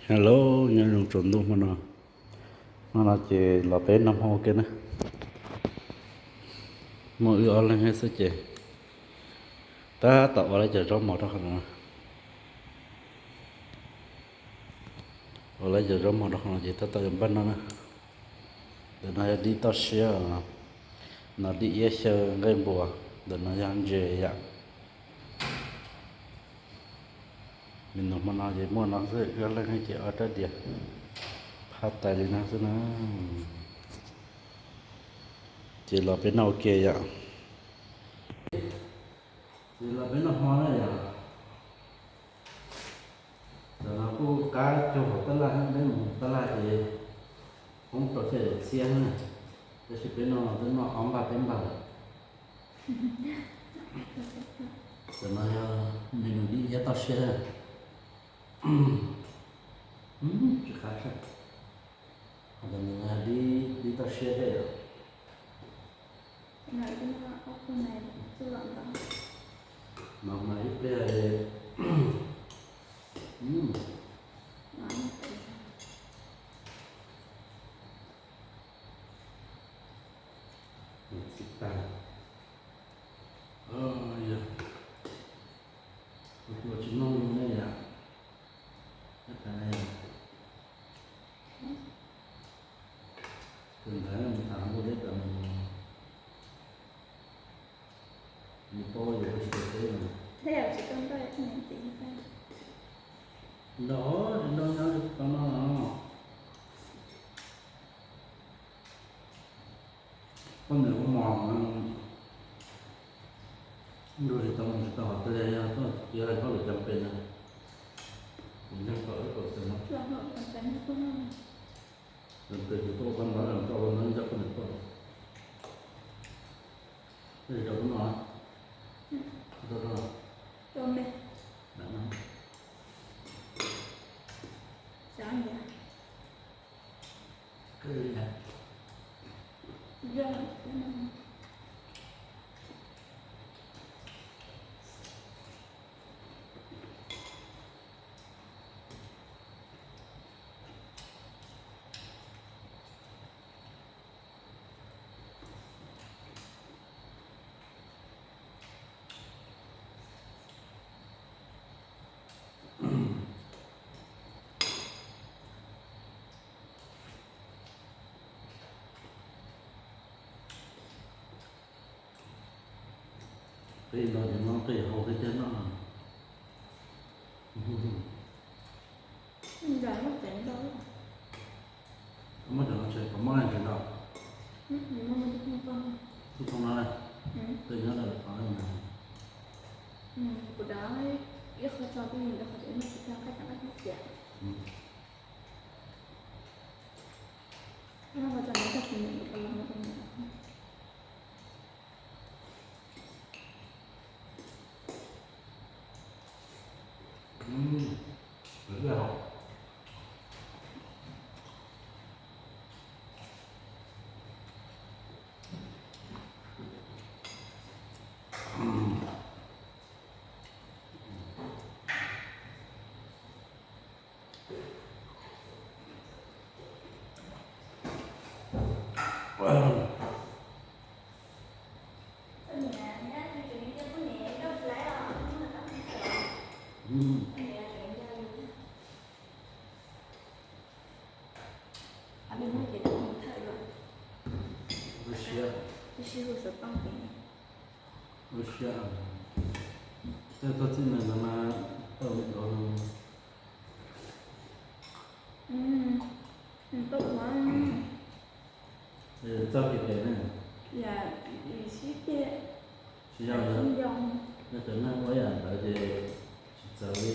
Hello, nyob zoo tsaus ntuj hmo no. Hmo no ces los peb noj hmo ua ke na. Muaj wb ob leeg xwb ces tab tom ua lawv cov zaub mos rau qhov no. Ua lawv cov zaub mos rau qhov no ces tab tom yuav npaj noj na. Ntawm no yog dib toj siab, no dib iab xyaw nqaij npua, ntawm no yog ntses yom. Menu hmo no ces muaj no xwb, wb ob leeg ces ua rab diav phaj tais li no xwb na. Ces los peb noj ua ke yom. Ces los peb noj hmo na yom. Tam no kuj qab cuag hauv tab laj, peb mus tab laj ces poob rau xya caum txhiab na, tab sis peb noj twb noj ob npag peb npag lawm. Tam no yog menu dib iab toj siab. Tsis qab tshaj. Tam no yog dib, dib toj siab thiab yom. Mas mas ib pliag. Tsis tag. Yog ua tsis noj li ne yom. Tus ntawd mus tham npua teb tas mus, nws paub yus ua tsis tau teb no. Nrog tsis nrog nyob tau no. Poj niam ua mos, nrog tsis tau mus tsis tau hov tias yog tuaj tiv hais hauj lwm cas pes na, kuv ntseeg tau ib qho xwb no. Ces kuv tuaj ua paj ntaub, tau ua ntaub nco poj niam tuaj. Tej zaum rau hnub no, rau rau me. Qij no ces no qij hau qij tiag no. Muab cov no tsev kom mob ntsis ntau. Tub too no, tej nyob lawm qhov na. Kuv dav ib qho tso twj ywm rau qhov tias noj tsis tag qab cov qab tib xiam. Lub siab, lub siab, tej tuaj txij neeg no mas tau ua txoj kev phem ne. Tsis yog, yog cov neeg ua yam ntawd ces tsis txawv li.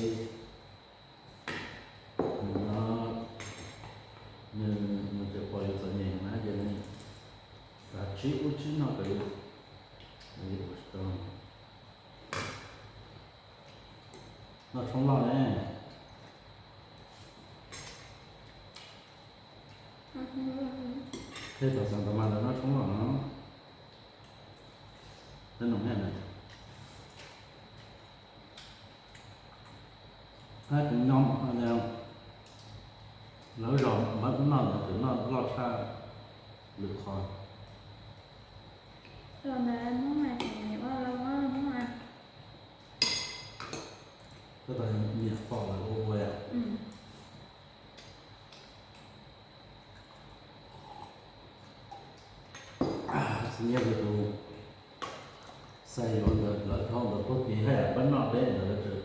Nws no, nws, nws tseem pom yus txom nyem na ces nws kav tsib ub tsib no kom yus, yus ua tsis tau. Noj tshoob loj ne. Tej thaum xeem tau mas lawv noj tshoob loj no. Tej no ne, tab kuv nyob mas Lawv zos npab noj ntawd tseem noj loj tshaj lwm qhov. Los ntawd Hmoob mas tseem ua los ua Hmoob mas. Koj tau nyiam pom lawv ua ua yom? Txiv Nyiaj tus xais yuav ntawd lawv thauj ntawd puag tid haj yam npab noj deb ntawd lawv tseem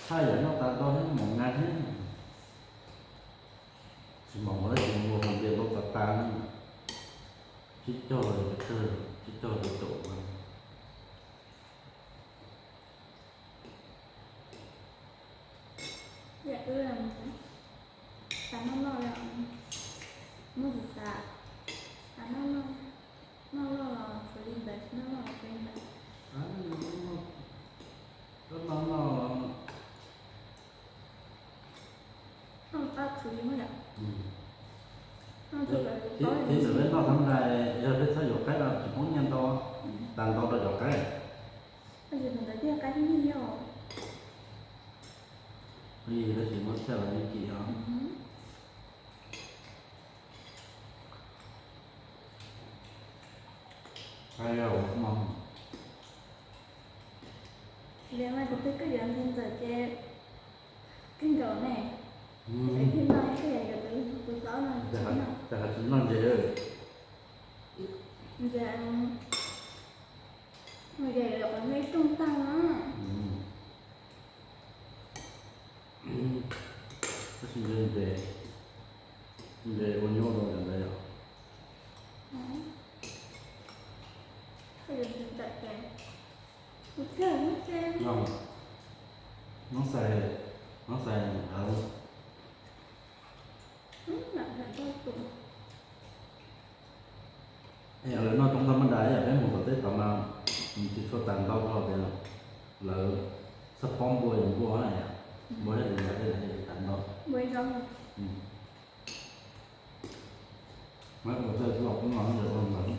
haj yam noj tas ntau thiab mos nqa thiab. Tsis mos nqa tsis muaj hauv ntiaj teb tas tas, tsib caug, tsib caug caum. Yam wb tas noj noj, muab txav xav, tas noj noj, noj loj los tshuav li ntawd, tsis noj loj los tshuav li ntawd. Noj noj, noj pab tshuav li yom. Thiab ntawm peb noj thab dai, yog peb txhob yuav qaib los tsis poob nyiaj ntau, tas ntau rau cov qaib. Tab sis tus ntawd thiaj qaib nyiaj os. Tab sis muab txhiaj los yeej kim os. Qaib yog ua no. Ces mas tus twg koj yuav ntxhais ntxawm ces kawg nkaus ne. Tus twg noj koj yuav yuav tus hlob no. Cas has tsis noj ntses? Ntses, ntses yuav qhov me rooj tag na. Tab sis ntses, ntses ua nyuaj rau ntawd yom. Nyob xais, nyob xais, nyob xais. Es lawv noj coob tau maj das ib yam peb mus tom teb tod mas tsis tshua tas ntau rau tias lawv xab pob npua yog npua na yom, npua yog li yam tej lawv tas ntau. Mas ua tej los kuj no ntawd ua ntawd.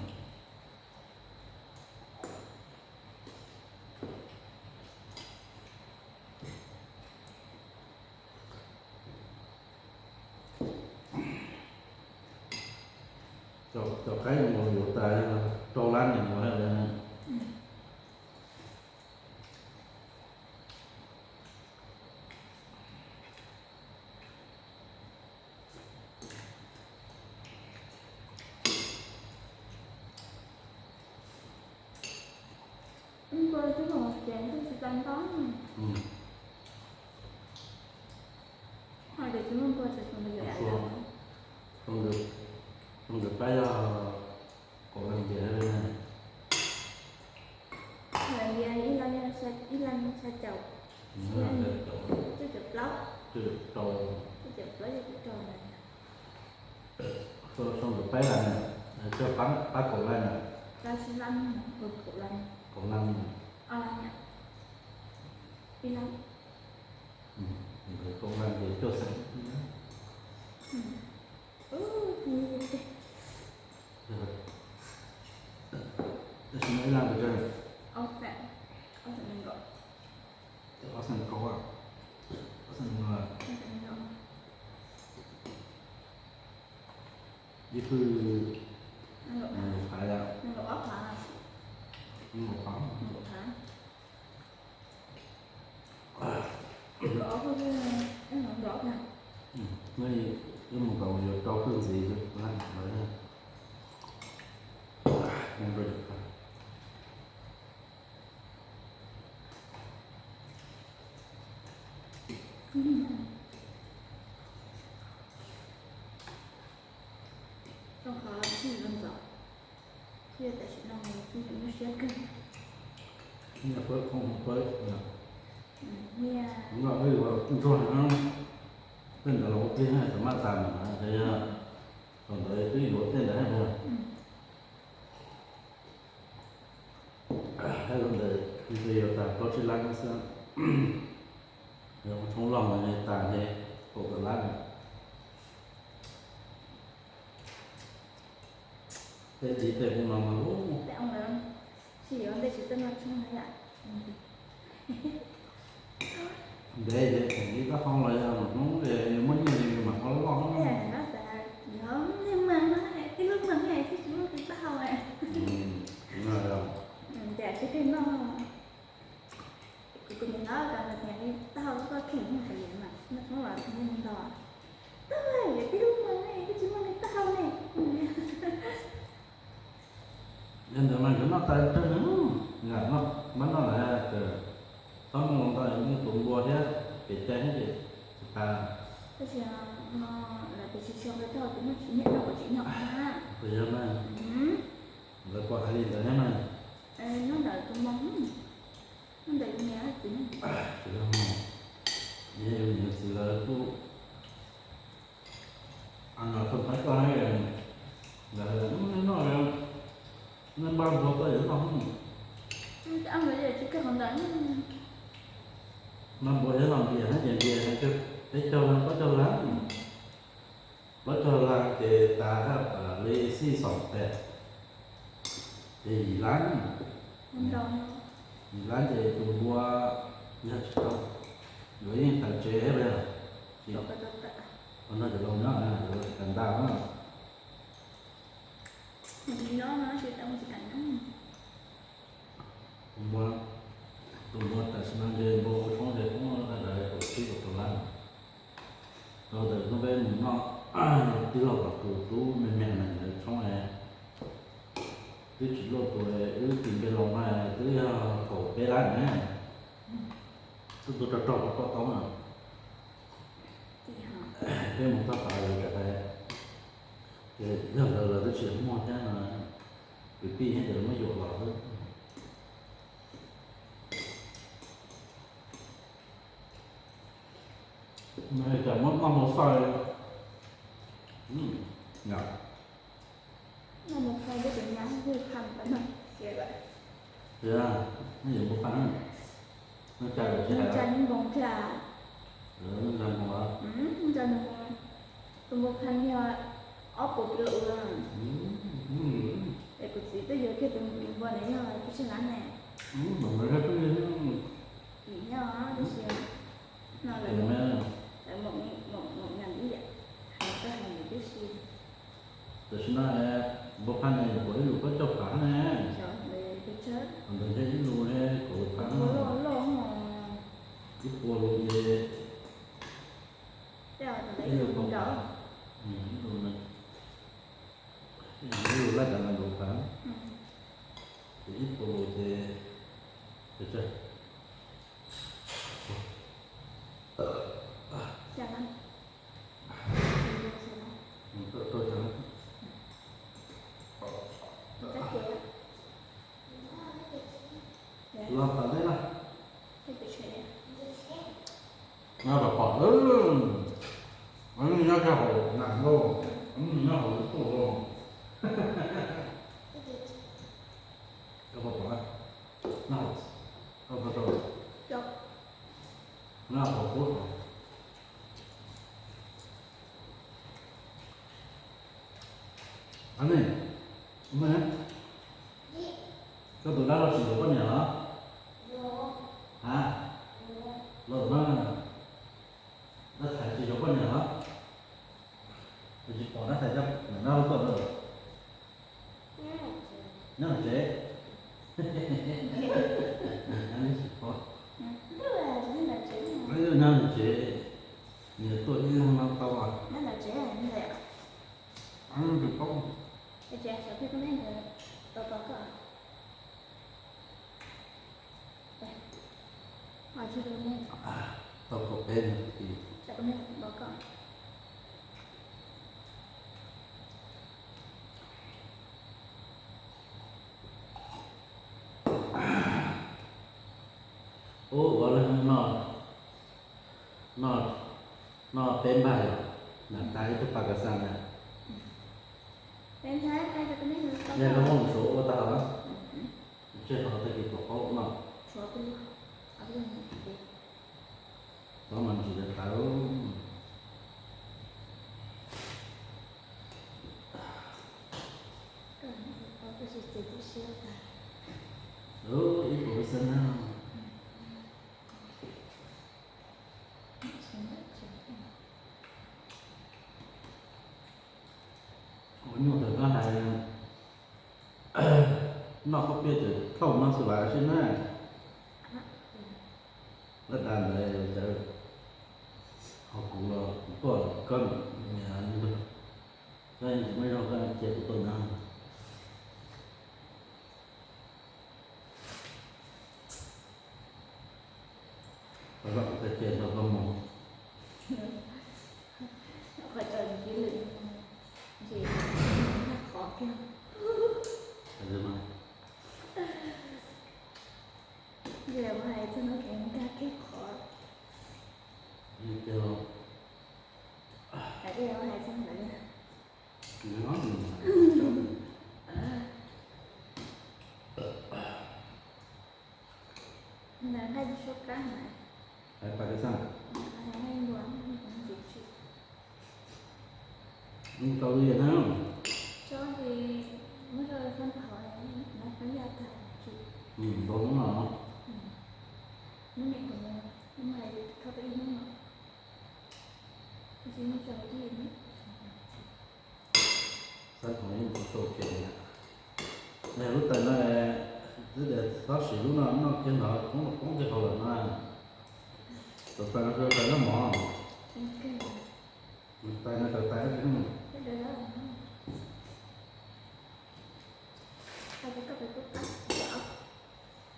Cov qaib mus yuav tas rau lab nws ua lawm. Npua twb mus tias ntuj tsis tau nto. Ho tias tsis muaj npua tseem xoo ntawd yuav yam. Xoo ntawd pab yog kaum leej tias. Ib leej xya caum, cuaj caum plaub, cuaj caum plaub, cuaj caum rau na. Xoo ntawd pab leej, pab kaum leej na. Kaum leej, kaum leej, ib leej, kaum leej ces cuaj xeem. Tab sis no ib leej pes tsawg? Ob xeem, ob xeem nees nkaum. Ob xeem kaum, ob xeem nees nkaum. Ib pwg nees nkaum phav, nees nkaum phav, nees nkaum phav. Wb mus tau yuav rau pwg ntxiv lawm. Rau qhov tsis ntxov, thiab tam sim no tsis muaj siab kawg. Nyiaj fawb khoom fawb, nyiaj, noj wb yuav ntsuag heev, tej ntawd los ua plig txawm maj tas mas, ces yog thaum ntawd twb yuav tej ntawd. Hais los ntawd nws yuav tas plaub tsib lab xwb, yog ua tshoob loj mas tas li kaum tawm lab. Tej txiv tej kuv no mas lub, ntev ces tseem ib taub hau los yog hnub es muaj nyiaj li mas ua loj loj. Ntau, tag, yog tib lub mas ne, koj tsis muaj li tau ne. Yog ntawd mas nkawd noj tas tsawg, mab noj lawm, txhob muaj ntau, muaj tus npua thiab pem cai thiab ces tsis tas. Tab sis no lawv pes tsis tshua nqi rau tus muaj tsis nyiam noj kom tsis noj na. Tus yog mas, lawv pom hais li ntawd thiab mas. Nyob ntawm tus moo, nyob ntawm yus niam txiv, tsis yog moo, yus niam txiv lawv kuj, no thaum pab koj, lawv noj, nej npaj npua tuaj yuav noj. Npaj npua yuav los npias na, ces npias peb caug lab, plaub caug lab, plaub caug lab ces tas li xij xoom pem, ces yim lab, yim lab ces tus npua yog tsis tau, yuav yeej tawm tsev li os. Ua no cov laus nyob, tas ntau na. Tus npua tam sim no ntshe npua ua tshoob ntshe poob rau kaum tsib kaum rau lab. Rau ntawm hnub peb mus noj tij laug tom tus tub me me na, lawv tshoob twb tsis luaj tus, wb tis npe los mas twb yog kaum peb lab ne. Twb tuaj rog rog pom tau na. Peb mus txog tas lawv tseem hais, ces yog lawv, lawv twb tsis muaj thiab no, kwv tij thiab ces lawv muab yuam los xwb. Cas muab noj hmo xaij. Noj hmo xaij, noj hmo xaij, noj cai lawm tsis hais. Noj cai npoo thiab. Noj cai npoo, noj cai npoo. Tus npua phaj yog ob puas kis lus. Es kuv txiv twb yuav kiag tus npua ntawd yog peb tsawg lab ne. Vim nyob tab sis no lawv maum, maum nas ib yam, hais koj hais ntawd tib si. Tam sim no npua phaj ne, puas ib lus plaub caug phav ne. Ntawd ntshe ib lus ne kaum phav loj loj, ib puas lus ces ib lus kaum phav, ib lus na, ib lus laj tas na kaum phav, ces ib puas lus ces pes tsawg? Los tom nej na. No pom pom, nyob hauv nas lauj, nyob hauv lub tuaj lauj. Koj pom pom, nyob hauv, nyob hauv qub. Koj tus dab laug tsis yuav poj niam los? Ha, los mas, dab thaiv tsis yuav poj niam los? Tsis pom dab thaiv coj dab laug tuaj lawm. Nyob hauv tsev. Nyob hauv tsev, nws tuaj ib leeg no tau. Tsis paub. Tau kaum peb na. Ub, ua li no, no, no peb npag yom, nram tas ib tug pas kas xas na. Yog koj muab mus suav ua tag los? Tseg qhov tag kis pom qaub no. Txhob mas ntsis tas tawv. Ib puas xwb na. Ua nyuaj thaum koj hais noj khaub piab ces thauj noj xwb las sib na. Laj das ntawd cov, ho kuv los Koj, koj, koj tsis muaj zog koj cia kuv tuaj na. Koj los kuv cia nrog koj mus. Qhov tseem cia lwm ntsis, qhov kiag. Ntsis mus hais txog no kev nkag kiag qhov. Hais tias mus hais txog ntawd. Ntawd nqaij tsis suab kab na. Hais pais kab xaj. Hais nqaij npua, ntsis tsis. Tau li na. Tso ces muab rau koj nthav na, koj yaj tag tsis. Nkaus hnub no. Hnub niam kuv mus, hnub no hais tias thauj peb ib hnub no. Tab sis muab tso ib hnub. Xab khoom yeej tsis tau kiag li. Lub tais no, twb tias txhob siv lub no, noj kiag ntawd poob poob kiag hauv lawm na. Tus tais no tais noj mov. Tais no tais tais dab tsi?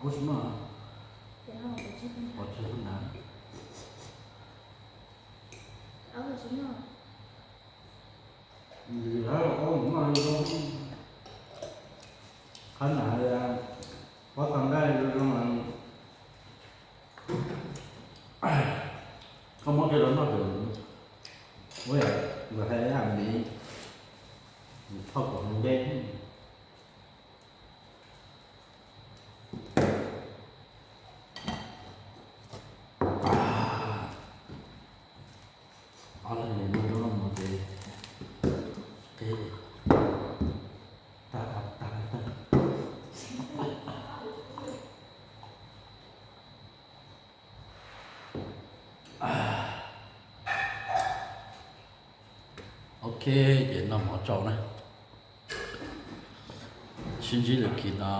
Ub, tsis muaj. Pov tseg hnab. Nws hab los ob mus noj zoo zoo. Qhab na, pob tag nqaij zoo zoo. Koj muab kiag rau noj ces, ua yam nkawd hais ib yam miv, thauj kom zoo deb. Ob leeg noj zaub noj mov ces qeb tag tag tag. Ok, ces noj mov tsau na. Sib ntsib lwm khis no.